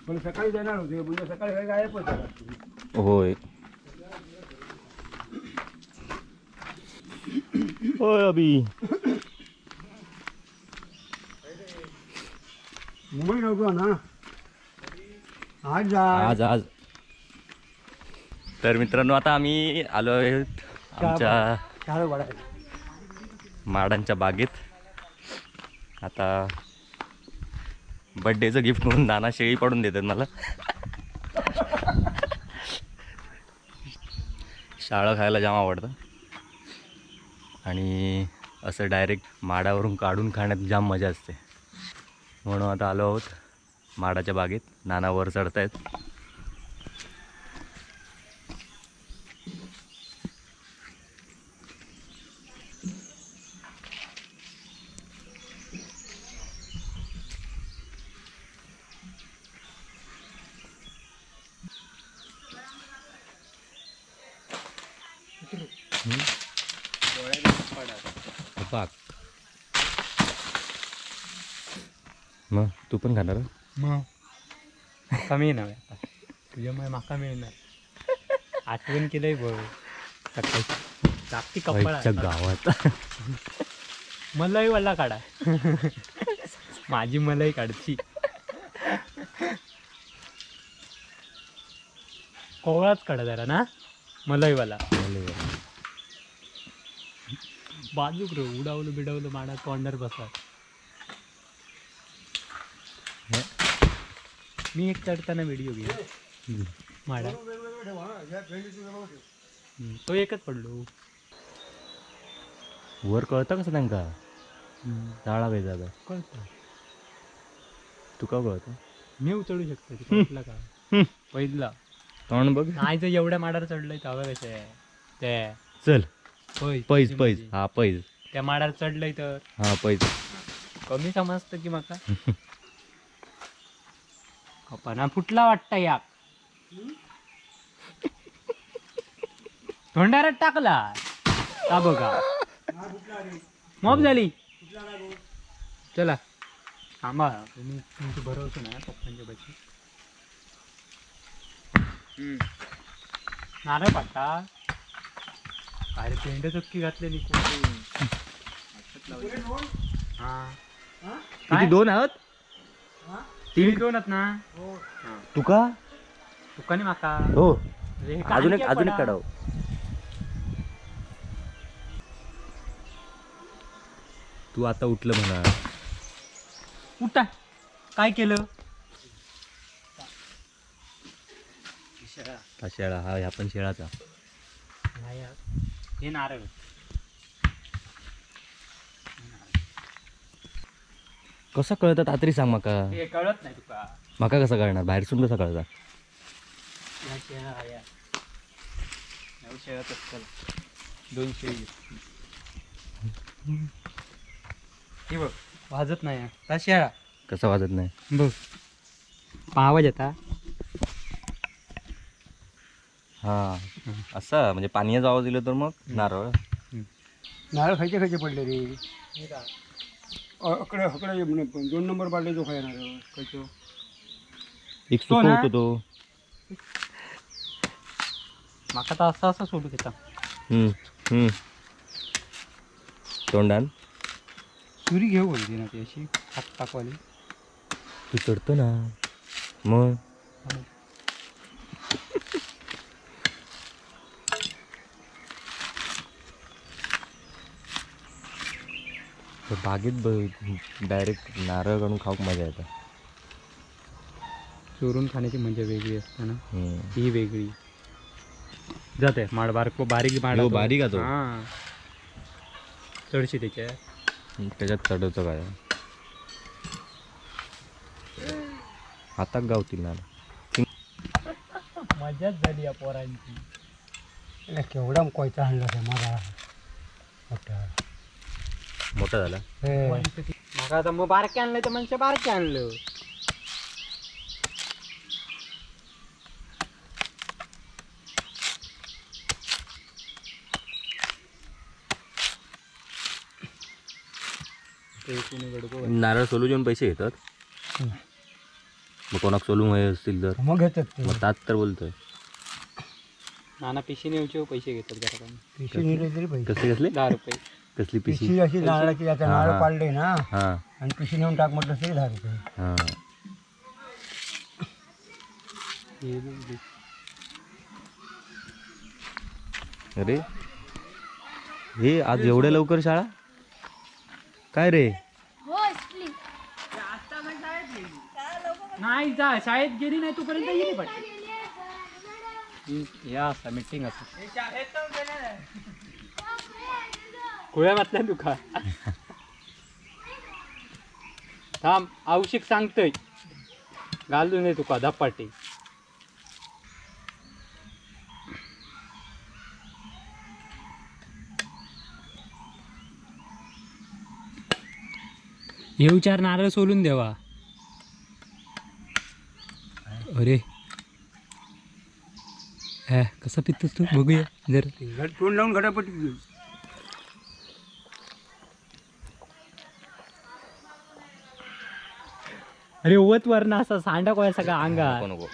पण सकाळी जाणार होते, म्हणजे सकाळी गायब होता. होय होय अभि मुंबई जाऊ ना आज आज आज. तर मित्रांनो आता आम्ही आलो आहेत आमच्या माडांच्या बागेत. आता बड्डेचं गिफ्ट म्हणून नाना शेळी पाडून देतात मला. शाळा खायला जाम आवडतं आणि असं डायरेक्ट माडावरून काढून खाण्यात जाम मजा असते. म्हणून आता आलो आहोत माडाच्या बागेत. नाना वर चढतायत. पाक मग तू पण खाणार? मग कमी ना तुझ्यामुळे माका मिळणार. आठवण केलंय बघ सकाळी जागती कपडा गावात मलाई वाला काढा. माझी मलाई काढची. कोवळाच काढा जरा ना मलईवाला. बाजूक रे उडावलं बिडावलं माडा तोंडार बसला. मी एक चढताना व्हिडिओ घे माडा. तो एकच पडलो वर. कळतं कसं त्यांका जाळा भेजा कळतं. तुका कळतं? मी चढू शकतो का पहिला तोंड बघ. नाही जर एवढ्या माडावर चढलंय तवा कशे ते चल पैज पैज. हा पैज त्या माडावर चढलंय तर हा पैज कमी समजतं की माका. कपाना फुटला वाटतं या तोंडारात टाकला का बघा. मॉब झाली. चला थांबा तुम्ही तुमचं भरवतो ना पप्पांच्या बची. नारळ पाटा. अरे पेंड चक्की घातलेली. किती दोन आहोत? तीन दोन आहेत ना. तुका तुका नाही माका. हो अजून एक अजून एक काढाव. तू आता उठलं म्हणा. उठा काय केलं? हा शेळा. हा ह्या पण शेळाचा. हे नारळ. कसं कळतं तात्री सांग माका. हे कळत नाही तुका. माका कसं कळणार? बाहेरसून कसं कळतं? दोन शेळी हे बघ वाजत नाही. हा शेळा कसं वाजत नाही बघ. आवाज येता. हा असं म्हणजे पाण्याचा आवाज दिलं तर मग नारळ. नारळ खायचे खायचे पडले रे. अकडे अकडे 2 नंबर पाडले जो खाय नारळ खायचो. एक सुको होतो तो. माका तर असं असं सोडू घेता. तोंडान सुरी घेऊ बोलते ना ती अशी हात टाकवाली. तू चढतो ना मग. बागेत डायरेक्ट नारळ काढून खाऊक मजा येते. चोरून खाण्याची मजा वेगळी असते ना. ही वेगळी जाते. माड बारको बारीक माड बारीक आहे तो. हां चढशी त्याच्या त्याच्यात चढवतं काय हातात गावतील ना. मजाच झाली या पोरांची. केवढा कोयता आणला माझा मोठा मोठा झाला. माका आता मग बारके आणलं तर म्हणजे बारके आणलं. नारळ सोलू जेवण पैसे घेतात. मग कोणाक सोलून हवे असतील तर मग घेतात. मग तात तर बोलतोय. नाना पिशी नेऊचे पैसे घेतात घरात. पिशी नेले तरी पैसे. कसले कसले? 10 रुपये. कसली पिशी? पिशी अशी नारळाची, आता नारळ पाडले ना आणि पिशी नेऊन टाक म्हटलं तरी 10 रुपये. हां. अरे हे आज एवढ्या लवकर शाळा काय रे? नाही जा शाळेत गेली नाही तोपर्यंत येईल पण या असा मीटिंग असं खुळ्या घातल्या तुका. थांब आवश्यक सांगतय घालू नये तुका धपाटे. येऊ चार नारळ सोलून द्यावा. अरे हे कसं पितोस तू बघूया जर. तोंड लावून घटापट. अरे उवत वर ना असा सांडा कोया सगळा अंगा. नको.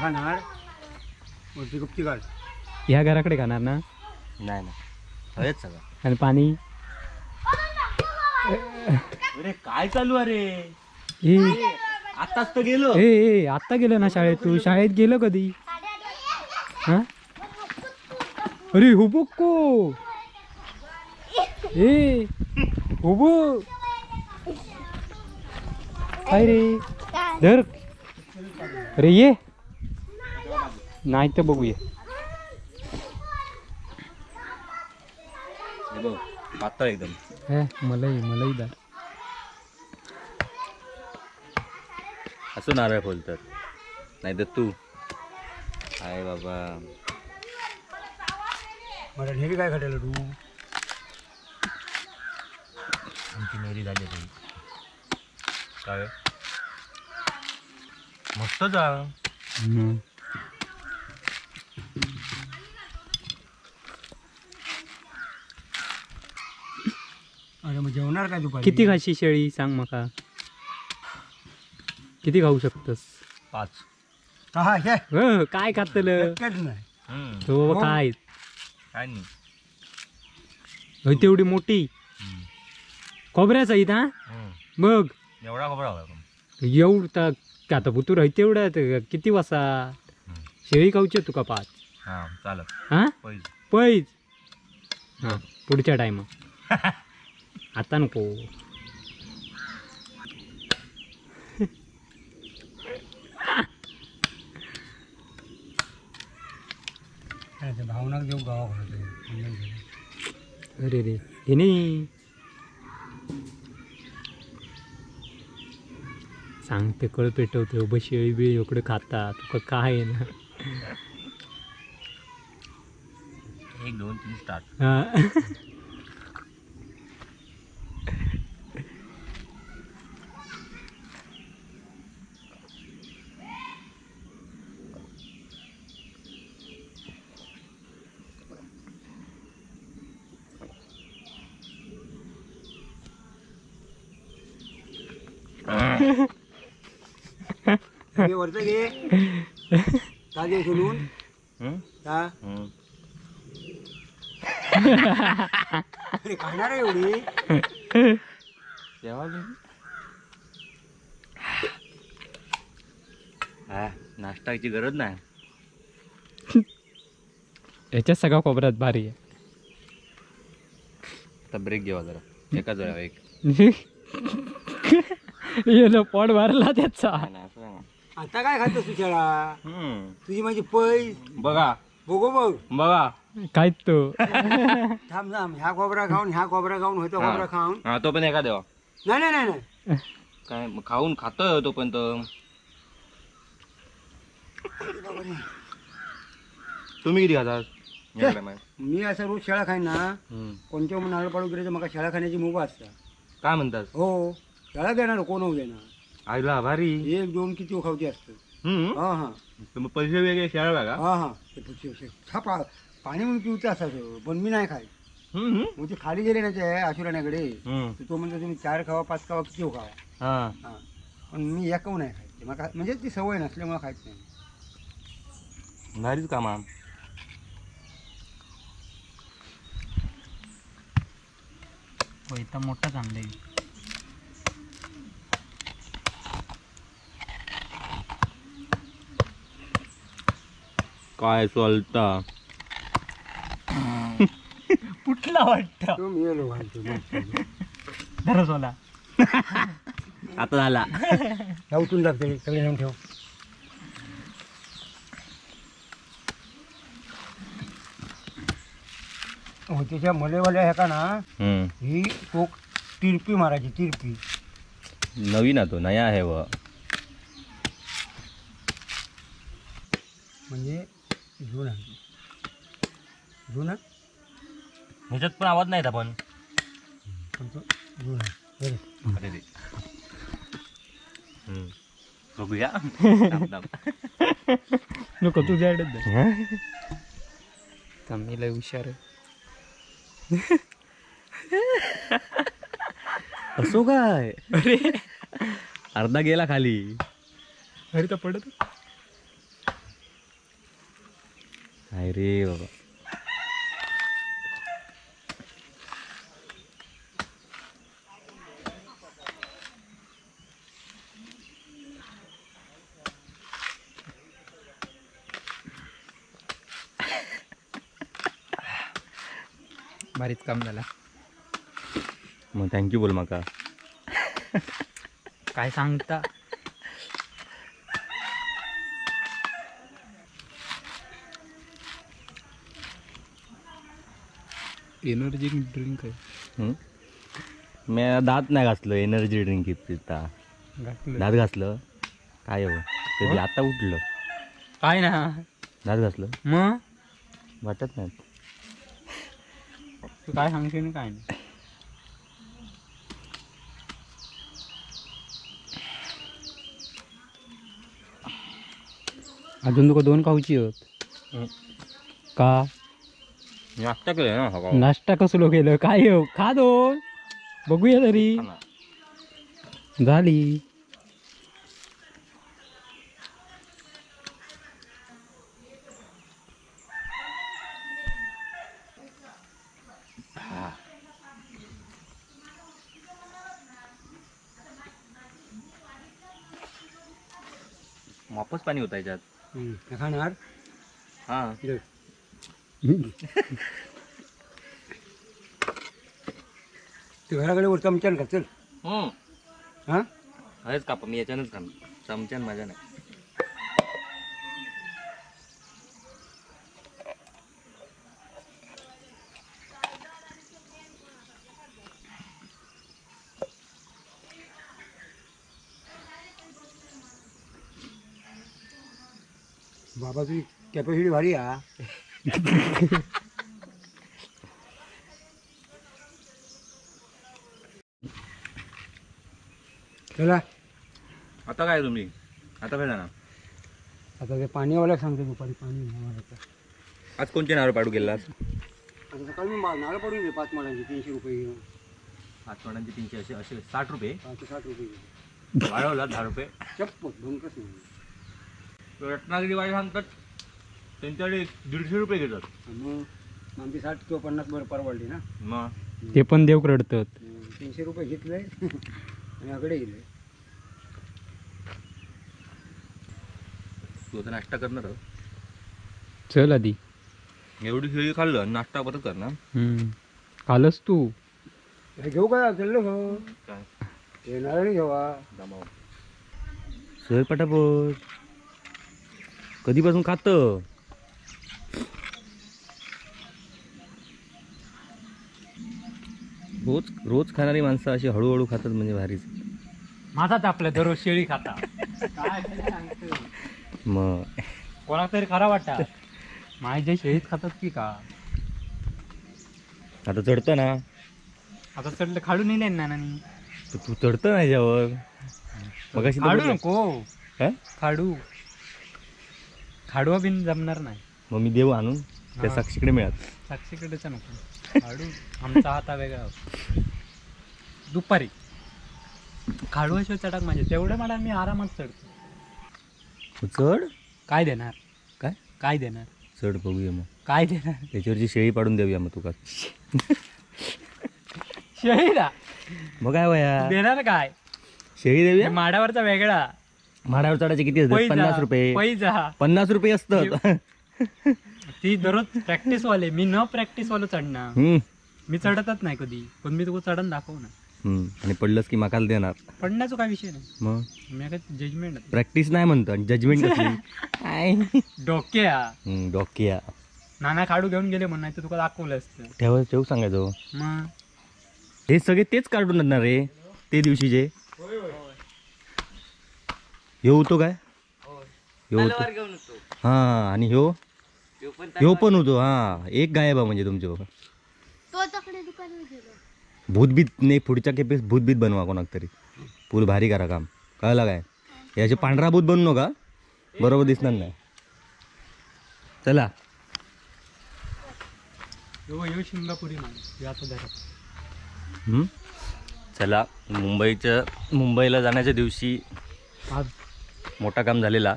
खाणार वरती गुप्ती काढ. ह्या घराकडे खाणार ना? नाही नाही हवेच सगळं. आणि पाणी. अरे काय चालू अरे? आताच तर गेलो. ए आता गेलो ना शाळेत. तू शाळेत गेलो कधी? हा अरे हुबुक को. ए हुबू काय रे धर. अरे ये नाही तर बघूया. पातळ एकदम. मलाई मलाईदार असं नारळ फोलतात नाही तर तू काय बाबा. मला नेहमी काय खायला तू? आमची नेरी झाली काय मस्त जा. अरे मग जेवणार काय दुपारी? किती खाशी शेळी सांग मका? किती खाऊ शकतस? 5. काय खातलं तो बाबा? काय काय नाही तेवढी मोठी खोबऱ्याच आहे ना बघ. एवढा खोबरा एवढा आता भुतूर आहे तेवढा किती वासा शेळी खाऊची तुका 5. चालत. हा पैज. हां पुढच्या टायमा आता नको. भावनाक देऊ गावाकडे. अरे रे हे नाही सांगते कळ पेटवते उभं शेळी बिळी इकडे खाता तुका काय आहे ना. 1 2 3 स्टार्ट. हा वरचं घे ताजे सोलून. अरे खाणार आहे एवढी? नाश्ताची गरज नाही. याच्यात सगळा खोबऱ्यात भारी आहे. आता ब्रेक घ्यावा जरा एका जरा एक. येलो पोट भरला त्याचा. आता काय खातो तू शाळा? तुझी माझी पैस बघा बघू बघ बघा काय तो. थांब थांब ह्या खोबरा खाऊन ह्या खोबरा खाऊन होतो खोबरा खाऊन. हा तो पण एका देवा. नाही नाही नाही काय खाऊन खातोय तोपर्यंत. तुम्ही किती खाता? मी असं रोज शेळा खाईन ना, कोणत्या नारळ पाडू गेले तर मला शेळा खाण्याची मुभा असता. काय म्हणतात? हो त्याला देणार कोण होऊ देणार. आईला भारी. 1 2 किती खावची असतं. हा हा. मग पैसे वेगळे शेळा बघा. हा हा. पाणी म्हणून पिवतं असायचं पण मी नाही खाय. मग ते खाली गेले ना ते आशुराण्याकडे, तो म्हणतो तुम्ही 4 खावा 5 खावा किती खावा. हा, पण मी एकव नाही खायचे मला, म्हणजे ती सवय नसल्यामुळे खायच नाही. भारीच कामा. होय मोठा चांगला. काय सोलता कुठला वाटतं धरसोला आता झाला. उठून लागते सगळे नेऊन ठेव. हो त्याच्या मलेवाल्या ह्या का ना, ही टोक तिरपी मारायची. तिरपी नवीन तो नया आहे व म्हणजे जुना जुना. ह्याच्यात पण आवाज नाही आपण जुना. अरे बघूया. नको तुझ्याकडे मी लय हुशार आहे. असो काय, अरे अर्धा गेला खाली. अरे तर पडत अरे बाबा. भारीच काम झाला. मग thank you बोल माका. काय सांगता. एनर्जी ड्रिंक आहे. मी दात नाही घासलं. एनर्जी ड्रिंक पिता दात घासलं काय हो कधी आता उठलं काय ना दात घासलं मग वाटत नाही. तू काय सांगशील काय नाही. अजून तुका 2 खाऊची होत का? नाश्ता केलं ना. नाश्ता कसलो केलं काय हो, खा 2 बघूया तरी झाली. वापस पाणी होतं याच्यात. खाणार हा ते घराकडे वर चमच्यान का चल. हा अरेच काप मी याच्यानंच खाणार, चमच्यान मजा नाही. बाबा तुझी कॅपॅसिटी भारी हा. चला आता काय तुम्ही आता काय जाणार? आता ते पाणीवाला सांगतो दुपारी पाणी मारायचं. आज कोणते नारळ पाडू गेलास? आता सकाळी मी नारळ पाडून घे 5 माडांचे 300 रुपये घेऊन. 5 माडांचे 300 असे असे 60 रुपये. 560 रुपये वाढवला 10 रुपये. चप्पल भंकच नाही. रत्नागिरी वाले सांगतात त्यांच्याकडे 150 रुपये घेतात. मग आमची 60 किंवा 50 बरं परवडली ना. मग ते पण देव रडतात. 300 रुपये घेतले आणि आकडे गेले. तू आता नाश्ता करणार? चल आधी एवढी शेळी खाल्लं नाश्ता परत करणार. खालस तू हे घेऊ का? चल हो काय हे नारळ घेवा. सोय पटापट कधीपासून खात? रोज रोज खाणारी माणसं अशी हळूहळू खातात म्हणजे भारीच. माझाच आपल्या दररोज शेळी खाता. मग कोणाक तरी खरा वाटत माझे शेळीत खातात की का? आता चढतं ना. आता चढलं खाडून येईल ना. तू चढतो ना याच्यावर. मग खाडू नको. काय खाडू? खाडवा बिन जमणार नाही. मग मी देऊ आणून त्या साक्षीकडे मिळत. साक्षीकडेच नको खाडू, आमचा हाता वेगळा. दुपारी खाडवाशिवाय चटाक म्हणजे तेवढं मला मी आरामात चढतो. चढ. काय देणार? काय काय देणार? चढ बघूया मग. काय देणार? त्याच्यावरची शेळी पाडून देऊया मग तुका. शेळीला मग काय वया देणार? काय शेळी देऊया? माडावरचा वेगळा. माडावर चढायचे किती असतात? 50 रुपये. पैजा 50 रुपये असतात. ती दररोज प्रॅक्टिस वाले, मी न प्रॅक्टिस वालो चढणार. मी चढतच नाही कधी, पण मी तुका चढून दाखव ना. आणि पडलंच की मकाला देणार. पडण्याचा काय विषय नाही. मग मी काय जजमेंट प्रॅक्टिस नाही म्हणतो आणि जजमेंट कसली? डोक्या डोक्या. नाना खाडू घेऊन गेले म्हणून, नाही तर तुका दाखवलं असतं. ठेव ठेव सांगायचो. मग हे सगळे तेच कार्टून आणणार रे ते दिवशीचे. ह्यो होतो काय? ह्यो होतो. हा आणि ह्यो ह्यो पण होतो. हा एक गायब म्हणजे तुमचे बघा. भूतबीत नाही, पुढच्या खेपेस भूतबीत बनवा कोणाक तरी. पूल भारी करा काम. कळलं काय? याचे पांढरा भूत बनवू नका, बरोबर दिसणार नाही. चला चला. मुंबईला जाण्याच्या दिवशी मोठा काम झालेला.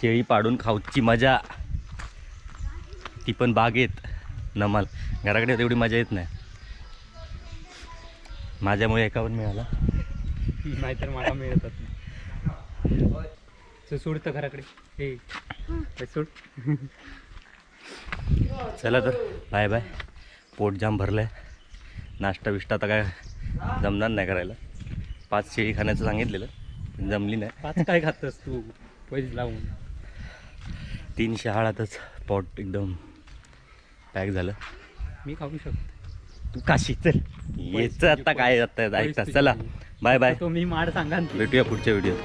शेळी पाडून खाऊची मजा, ती पण बागेत. नमाल घराकडे तेवढी मजा येत नाही. माझ्यामुळे एकावर मिळाला, नाहीतर मला मिळतच नाही. सोड तर घराकडे हे सोड. चला तर बाय बाय. पोट जाम भरलं आहे. नाश्ता बिष्टा आता काय जमणार नाही करायला. 5 शेळी खाण्याचं सांगितलेलं पण जमली नाही. 5 काय खातस तू पैसे लावून? 3 शहाळातच पोट एकदम पॅक झालं. मी खाऊ शकतो. तू काशी चल यायचं आता काय आता ऐकता. चला बाय बाय. तुम्ही माड सांगा. भेटूया पुढच्या व्हिडिओत.